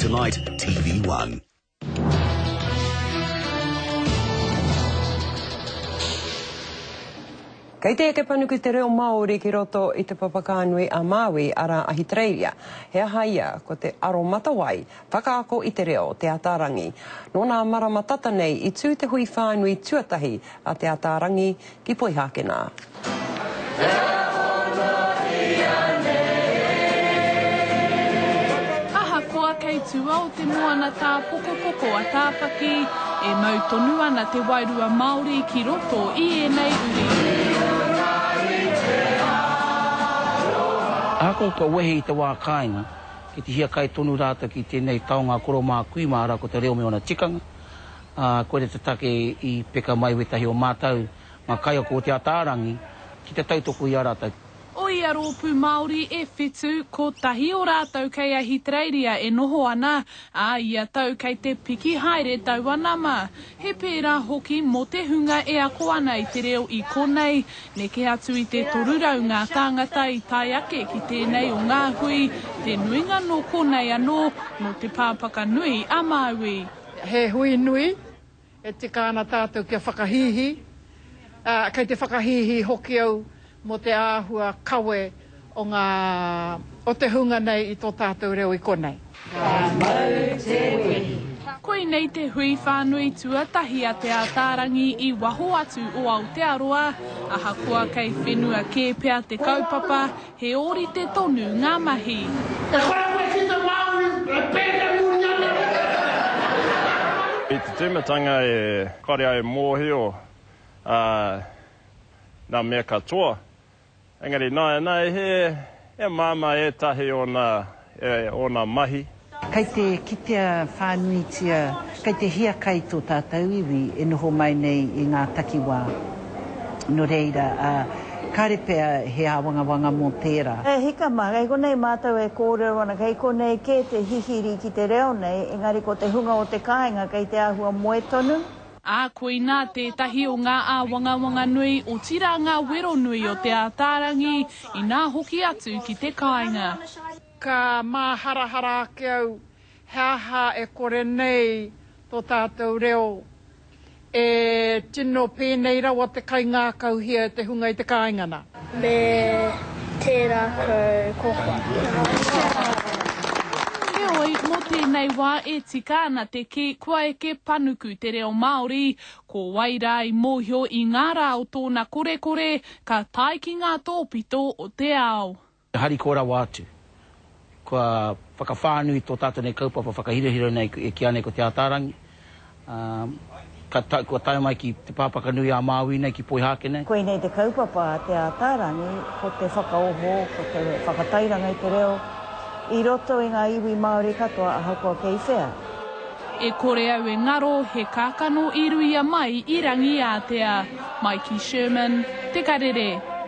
Satellite, TV1. Kei te eke panuku te reo Māori ki roto i te Papakānui a Māui, arā Ahitereiria. He aha ia, ko te aromatawai, whakaako i te reo, Te Ataarangi. Nō nā marama tata nei i tū te hui whānui tuatahi a Te Ataarangi ki Poihākena. Ahakoa kei tua o te moana tāpokopoko a Tāwhaki, e mau tonu ana te wairua Māori ki roto i ēnei uri. Ahakoa kua wehe i te wā kāinga, kei te hiakai tonu rātou ki tēnei taonga a koro mā kui mā, arā ko te reo me ōna tikanga, ā, koira te take i peka mai wētahi o mātou ngā kaiako o Te Ataarangi ki te tautoko i a rātou. O ia rōpū Māori e whitu, kotahi o rātou kei Ahitereiria e noho ana, ā, ia tau kei te piki haere taua nama. He pērā hoki mō te hunga e ako ana i te reo i konei, neke atu i te 300 ngā tāngata i tae ake ki tēnei o ngā hui, te nuinga nō konei anō, nō Te Pāpaka Nui a Māui. He hui nui, E tika ana tātou kia whakahīhī, ā, kei te whakahīhī hoki au mō te āhua kawe o ngā, o te hunga nei i tō tātou reo i konei. Ka mau te wehi. Koinei te hui whānui tuatahi a Te Ātaarangi i waho atu o Aotearoa, ahakoa kei whenua kē pea te kaupapa, He ōrite tonu ngā mahi. E kore koe ki te Māori e pēnei muri ana. I te tīmatanga e kore au e mōhio ngā mea katoa, engari nāianei he māmā ētahi o ōna mahi. Kei te kitea whānuitia, kei te hiakai tō tātou iwi e noho mai nei i ngā takiwā. Nō reira, kāre pea he āwangawanga mō tērā. E hika mā, kei konei mātou e kōrero ana, kei konei kē te hihiri ki te reo nei, engari ko te hunga o te kāinga kei te āhua moe tonu. Ā, koinā tētahi o ngā āwangawanga nui, otirā ngā wero nui o Te Ātaarangi, inā hoki atu ki te kāinga. Ka māharahara ake au he aha e kore nei tō tātou reo e tino pēnei rawa te kaingākauhia e te hunga i te kāinga nā. Me te rākau kōwhai. Heoi, mō tēnei wā e tika ana te kī kua eke panuku te reo Māori, ko wai rā i mōhio i ngā rā o tōna korekore, ka tae ki ngā tōpito o te ao. Harikoa rawa atu. Kua whakawhānui tō tātou nei kaupapa whakahirahira nei e kīia nei ko Te Ātaarangi. Ā, ka tae, kua tae mai ki Te Pāpaka Nui a Māui nei, ki Poihākena nei. Koinei te kaupapa a Te Ātaarangi, ko te whakaoho, ko te whakatairanga i te reo i roto i ngā iwi Māori katoa ahakoa kei whea. E kore au e ngaro, he kākano i ruia mai i Rangiātea. Maiki Sherman, Te Karere.